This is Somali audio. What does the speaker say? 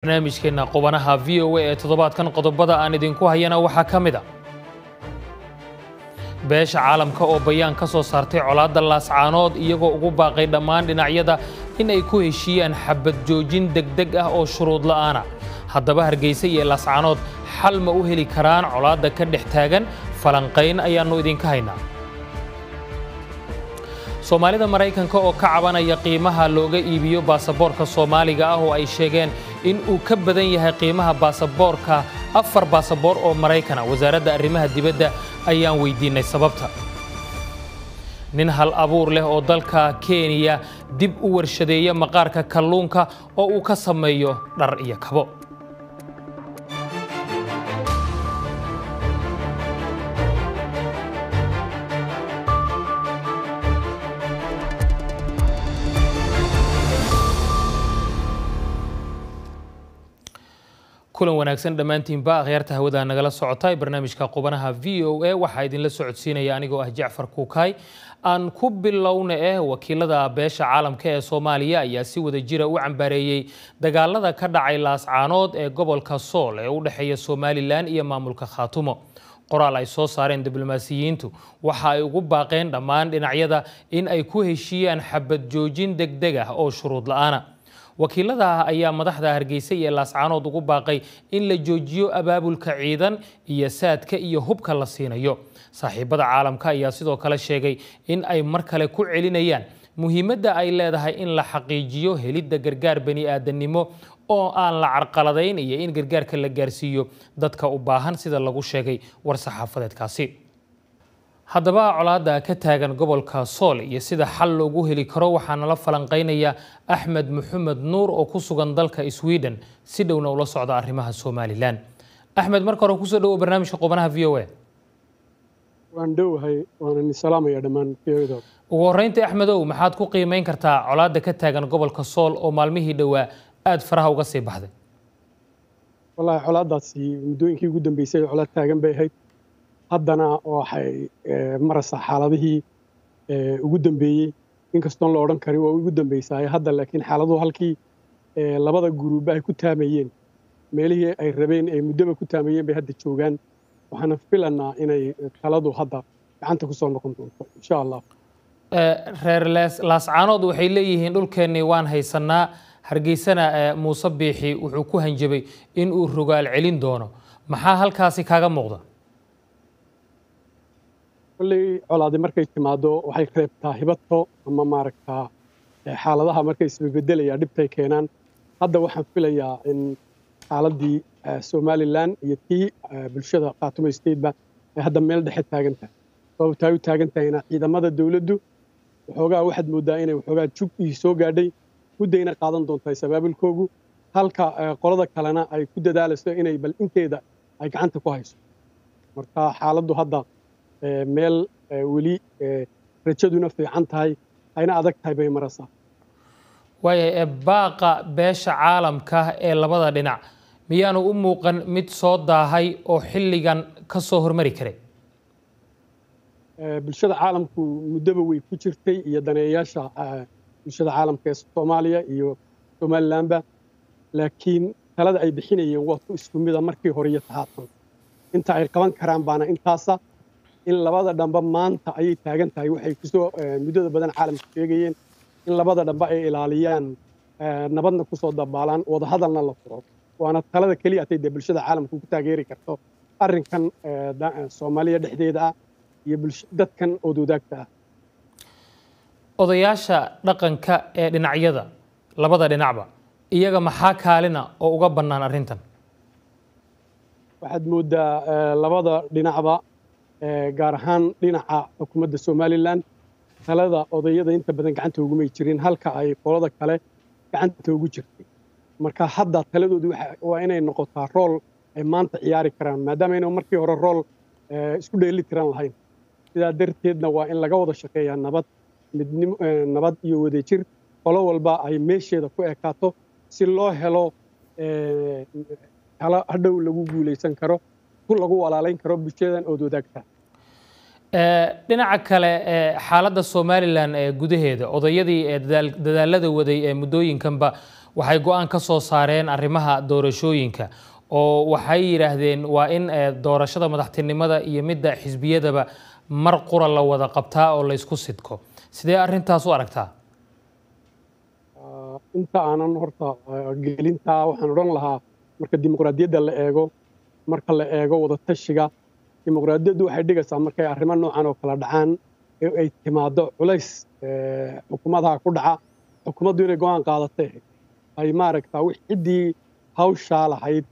Barnaamijkeena qubanaha VOA ee toddobaadkan qodobada aan idinku hayana waxaa ka mid a beesha caalamka oo bayaan ka soo saartay colaadda Laascaanood, iyagoo ugu baaqay dhammaan dhinacyada in ay ku heshiiyaan xabad joojin degdeg ah oo shuruud la'aana. Haddaba Hargeysa iyo Laascaanood xal ma u heli karaan colaadda ka dhex taagan? Falanqayn ayaannu idinka haynaa. Soomaalida Maraykanka oo ka cabanaya qiimaha looga iibiyo baasaboorka Soomaaliga ah oo ay sheegeen in uu ka badan yahay qiimaha baasaboorka 4 baasaboor oo Maraykana, wasaaradda arrimaha dibadda ayaan weydiinay sababta. Nin hal abuur leh oo dalka Kenya dib u warshadeeya maqaarka kalluunka oo uu ka sameeyo dhar iyo kabo. Kulan wanaagsan dhammaantiinba akhyaarta hawada nagala socota. Barnaamijka qubanaha VOA waxaa idinla socodsiinaya anigoo ah Jacfar Kuukaay. Aan ku bilowna wakiilada beesha caalamka ee Soomaaliya ayaa si wada jira u cambaareeyey dagaalada ka dhacay Laascaanood ee gobolka Sool ee u dhexeeya Somalilan iyo maamulka Khaatumo. Qoraal ay soo saareen diblomaasiyiintu waxa ay ugu baaqeen dhammaan dhinacyada in ay ku heshiiyaan xabad joojin degdeg ah oo shuruud la'aana. Wakiilada ayaa madaxda Hargeysa iyo Laascaanood ugu baaqay in la joojiyo abaabulka ciidan iyo saadka iyo hubka la siinayo. Saaxiibada caalamka ayaa sidoo kale sheegay in ay mar kale ku celinayaan muhiimadda ay leedahay in la xaqiijiyo helidda gargaar bani aadamnimo oo aan la carqaladayn iyo in gargaarka la gaarsiiyo dadka u baahan, sida lagu sheegay war-saxaafadeedkaasi. Haddaba colaadda ka taagan gobolka Sool iyo sida xal loogu heli karo waxaa nala falanqaynaya Axmed Maxamed Nuur oo ku sugan dalka Sweden, si dhowna ula socda arrimaha Somalilan. Axmed, marka hore kusoo dhawow barnaamijka qubanaha VOA. Waan dhowahay, waana salaamaya dhammaan VOA. Ugu horreynta Axmedow, maxaad ku qiimeyn kartaa colaadda ka taagan gobolka Sool oo maalmihii dhowaa aada faraha uga sii baxday? Wallaahi colaaddaasi muddooyinkii ugu dambeysay colaad taagan bay ahayd, haddana waxay maraysaa xaaladihii ugu dambeeyey, inkastoon la odhan karin waa ugu dambeysaaye hadda, laakiin xaaladuhu halkii labada guruubba ay ku taamayeen, meelihii ay rabeen ay muddoba ku taamayeen bay hadda joogaan. Waxaana filanaa inay taladu hadda gacanta ku soo noqon doonto insha Allah. Reer Laascaanood waxay leeyihiin dhulkeennii waan haysannaa, Hargeysana Muuse Biixi wuxuu ku hanjabay in uu rogaal celin doono. Maxaa halkaasi kaaga muuqda? Kolley colaadi markay timaado waxay reebtaa hibato ama maaragtaa xaaladaha markay isbedbedelaya dhibtay keenaan. Hadda waxaan filayaa in xaaladdii Somalilan iyo tii bulshada Khaatumo Stateba ay hadda meel dhexe taagan tahay. Sababta ay u taagan tahayna ciidamada dowladdu waxoogaa waxaad mooddaa inay waxoogaa jug ii soo gaadhay, muddayna qaadan doontaa sabaabulkoogu, halka qolada kalena ay ku dadaalayso inay bal inteeda ay gacanta ku hayso. Marka xaaladdu hadda meel weli rajaduna fiican tahay ayna adag tahay bay maraysaa. Waayahay, baaqa beesha caalamka ee labada dhinac miyaanu u muuqan mid soo daahay oo xilligan ka soo hormari karay? Bulshada caalamku muddoba way ku jirtay iyo daneeyayaasha bulshada caalamka ee Soomaaliya iyo Somalilanba, laakiin talada ay bixinayeen waa ku isku mida markii hore iyo tahaatan. Inta ay qaban karaan baana intaasa in labada dhanba maanta ayay taagan tahay. Waxay kusoo muddada badan caalamku sheegayeen in labada dhanba ay ilaaliyaan, nabadna kusoo dabaalaan, wadahadalna la furo, waana talada keliya atay dee bulshada caalamku ku taageeri karto arrinkan Soomaaliya dhexdeeda ah iyo dadkan ood wadaagta ah. Odayaasha dhaqanka ee dhinacyada labada dhinacba iyaga maxaa kaalina oo uga bannaan arrintan? Waxaad mooddaa labada dhinacba, gaar ahaan dhinaca xukuumadda Somalilan, talada odayada inta badan gacanta ugumay jirin, halka ay qolada kale gacanta ugu jirtay. Marka hadda taladoodu waa inay noqotaa rool ay maanta ciyaari karaan, maadaama ayna markii hore rool isku dheeli tiran lahayn. Sidaa darteedna waa in laga wada shaqeeyaa nabad, midnimo, nabad iyo wadajir, qolo walba ay meesheeda ku ekaato si loo helo talo hadhow lagu guulaysan karo, ku lagu walaalayn karo bulshadan ood wadaagta. Dhinaca kale, xaaladda Somalilan ee gudaheeda, odayadii ee dadaalada waday ee muddooyinkanba Waxay go-aan ka soo saareen arrimaha doorashooyinka oo waxay yidhaahdeen waa in doorashada madaxtinimada iyo midda xisbiyadaba mar qura la wada qabtaa oo laysku sidko. Sidee arrintaas u aragtaa? Inta aanan horta gelintaa, waxaan odhan lahaa marka dimuqraadiyadda la eego, marka la eego wadatashiga, dimuqraadiyaddu waxay dhigaysaa markay arrimo noocan oo kala dhacaan ee ay timaado culays xukuumadaha ku dhaca, xukuumaddu inay go-aan qaadatay ay maaragta ciddii hawshaa lahayd